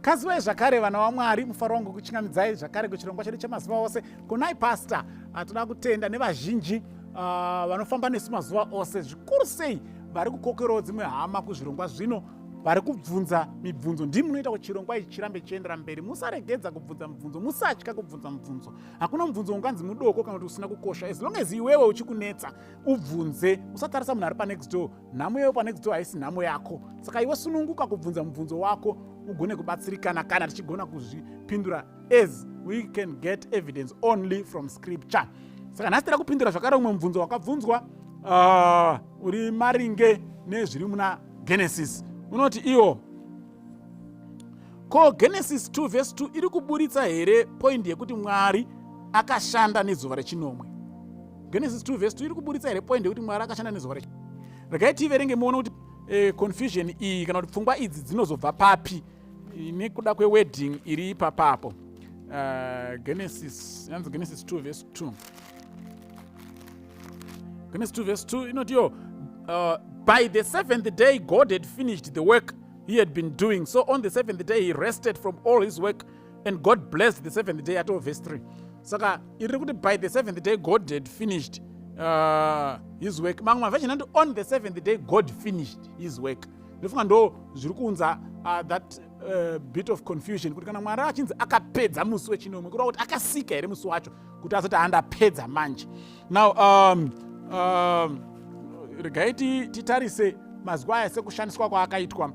Kaziwai zvakare vana vaMwari, mufaro wangu kuchingamidzai zvakare kuchirongwa chedu chemazuva ose. Kunai Pastor, toda kutenda nevazhinji vanofamba nesu mazuva ose, zvikuru sei vari kukokerawo dzimwe hama kuzvirongwa zvino, vari kubvunza mibvunzo. Ndimi munoita kuti chirongwa ichi chirambe chichiendera mberi. Musaregedza kubvunza mibvunzo, musatya kubvunza mibvunzo. Hakuna mubvunzo unganzi mudoko kana kuti usina kukosha. As long as iwewe uchikunetsa, ubvunze. Usatarisa munhu ari panext door. Nhamo yewe panext door haisi nhamo yako. Saka iwe sununguka kubvunza mubvunzo wako, ugone kubatsirikana kana tichigona kuzvipindura, as we can get evidence only from scripture. Saka nhasi tira kupindura zvakare umwe mubvunzo wakabvunzwa uri maringe nezviri muna Genesis. Unoti iwo, ko Genesis 2 verse 2 iri kuburitsa here point yekuti Mwari akashanda nezuva rechinomwe? Genesis 2 verse 2 iri kuburitsa here point yekuti Mwari akashanda nezuva rechinomwe? Regai tiverenge muone kuti confusion iyi kana kuti pfungwa idzi dzinozobva papi nekuda kwewedding iri ipapapo. Genesis, yanzi Genesis 2 verse 2. Genesis 2 verse 2 inoti yo, by the seventh day God had finished the work he had been doing, so on the seventh day he rested from all his work, and God blessed the seventh day. Ato verse 3. Saka iri kuti by the seventh day God had finished his work. Mamwe maversion anoti on the seventh day God finished his work. Ndofunga ndo zviri kuunza that bit of confusion, kuti kana Mwari achinzi akapedza musi wechinomwe, kureva kuti akasika here musi wacho kuti azoti handapedza manje? Now regai titarise mazwi aya sekushandiswa kwaakaitwa.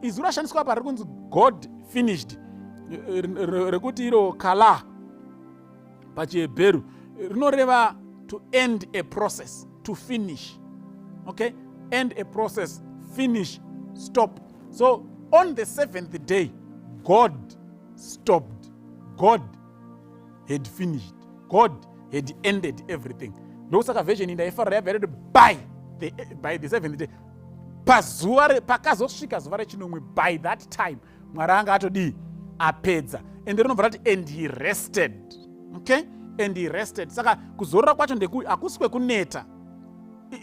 Izwi rashandiswa apa riri kunzi God finished, rekuti iro kala pachiHebheru, rinoreva to end a process, to finish. Okay, end a process, finish, stop. So on the seventh day God stopped, God had finished, God had ended everything. Ndokusaka version ndaifarira yabva yariti by the seventh day, pazuva pakazosvika zuva rechinomwe, by that time Mwari anga atodii? Apedza. And rinobva rati and he rested. Okay, and he rested. Saka kuzorora kwacho ndeku hakusi kwekuneta.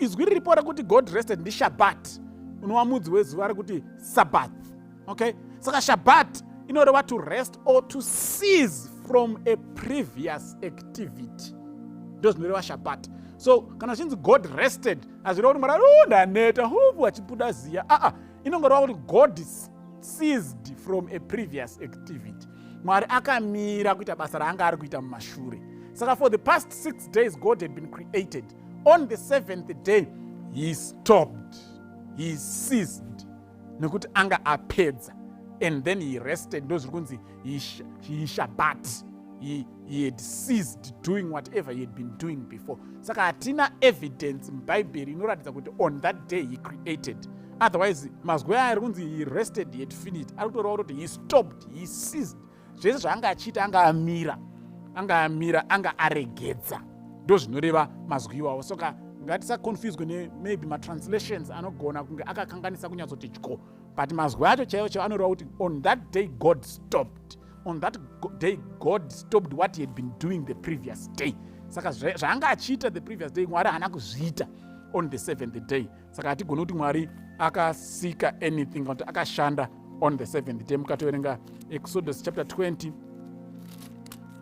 Izwi riripo rekuti God rested ndishabbat, unova mudzi wezuva rekuti Sabbath. Okay, saka Shabbat inoreva to rest or to cease from a previous activity. Ndo zvinoreva Shabbat. So kana zvichinzi God rested, hazvireva kuti Mwari ndaneta hupu achibuda ziya. Aa, inongoreva kuti God ceased from a previous activity. Mwari akamira kuita basa raanga ari kuita mumashure. Saka for the past 6 days God had been created. On the seventh day he stopped, he ceased, nekuti anga apedza, and then he rested. Ndo zviri kunzi he shabbat, he had ceased doing whatever he had been doing before. Saka hatina evidence mubhaibheri inoratidza kuti on that day he created. Otherwise mazwi aya ari kunzi he rested, he had finished, ari kutoreva kuti he stopped, he ceased. Zvese zvaanga achiita anga amira, anga amira, anga aregedza. Ndo zvinoreva mazwi iwawo. Saka ngatisaconfuswe nemaybe matranslations anogona kunge akakanganisa kunyatsoti tyo, but mazwi acho chaiwo chaiwo anoreva kuti on that day God stopped. On that day God stopped what he had been doing the previous day. Saka zvaanga achiita the previous day, Mwari haana kuzviita on the seventh day. Saka hatigoni kuti Mwari akasika anything kana kuti akashanda on the seventh day. Mukatoverenga Exodus chapter 20,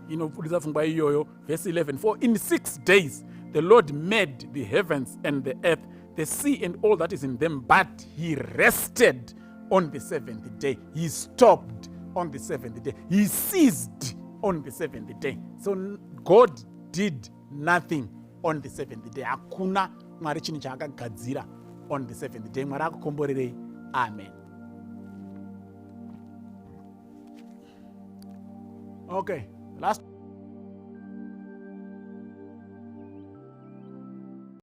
inobudisa pfungwa iyoyo, verse 11: "For in 6 days the Lord made the heavens and the earth, the sea and all that is in them, but he rested on the seventh day." He stopped on the seventh day, he ceased on the seventh day. So God did nothing on the seventh day. Hakuna Mwari chinhu chaakagadzira on the seventh day. Mwari akukomborerei. Amen. Okay, last.